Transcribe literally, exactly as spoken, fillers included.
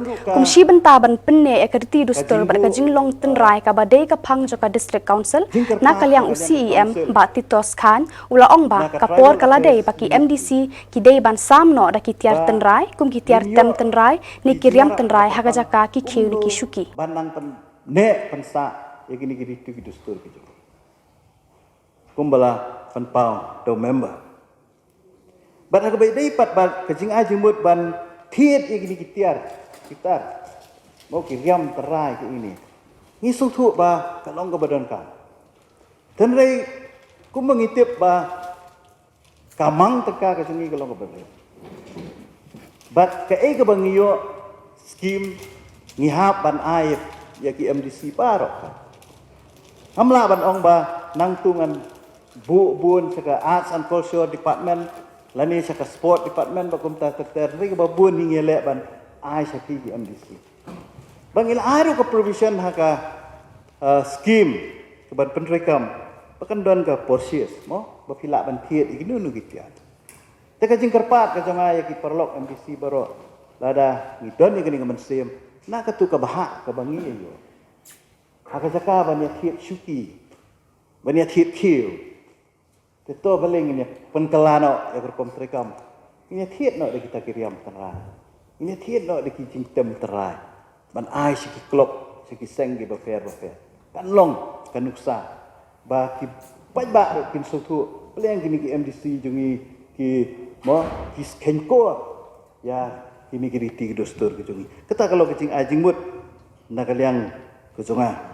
Kum shi bynta ban pynneh ïa ka riti dustur bad ka jinglong tynrai kaba dei ka phang jong ka District Council, na ka liang u C E M Bah Titos Chyne u la ong ba ka por ka la dei ba ki M D C ki dei ban sam noh da ki tiar tynrai kum ki tiar tem tynrai ne ki riam tynrai ha ka jaka ki khiew ne ki shuki. Ban nang pynneh pynsah ïa kine ki riti ki dustur ki jong kumba la pynpaw da u member. Bad ha kaba ïadei pat bad ka jingai jingmut ban thied ïa kine ki tiar, ki tiar, mo, ki riam tynrai ki ine, ngi sngewthuh ba ka long kaba donkam. Hynrei kumba ngi tip ba ka mang tyngka ka jong ngi ka long kaba donkam. Bad kaei kaba ngi ïoh skim ngi hap ban ai ïa ki M D C baroh ka. Ngam lah ban ong ba nangtu ngan buh bun sha ka Arts and Culture Department lane sha ka Sport Department ba kumta ter ter, hynrei kaba bun hi ngi leh ban ai sha ki, ki M D C. Ba ngi la ai ruh ka provision ha ka, uh, scheme ka ban pyntreikam ba kan don ka purchase, mo, ba phi lah ban thied ïa kino kino ki tiar. Te ka jingkyrpad ka jong nga ïa ki paralok M D C baroh, lada ngi don ïa kane ka mynsiem, na katu ka bhah kaba ngi ïoh ha ka jaka ban ïa thied shuki, ban ïa thied khiew, te to balei ngin ïa pynkylla noh ïa ka rukom treikam? Ngin ïa thied noh da kita ki riam tynrai, ngin ïa thied noh da ki jingtem tynrai ban ai sha ki club, sha ki seng kiba pher ba pher. Kan long ka nuksa ba ki paidbah ruh kin sngewthuh, pyrshang kine ki M D C jong ngi ki, mo, ki skhem ko ïa kine ki riti ki dustur ki jong ngi. Kata ka long ka jingai jingmut na ka liang ka jong nga.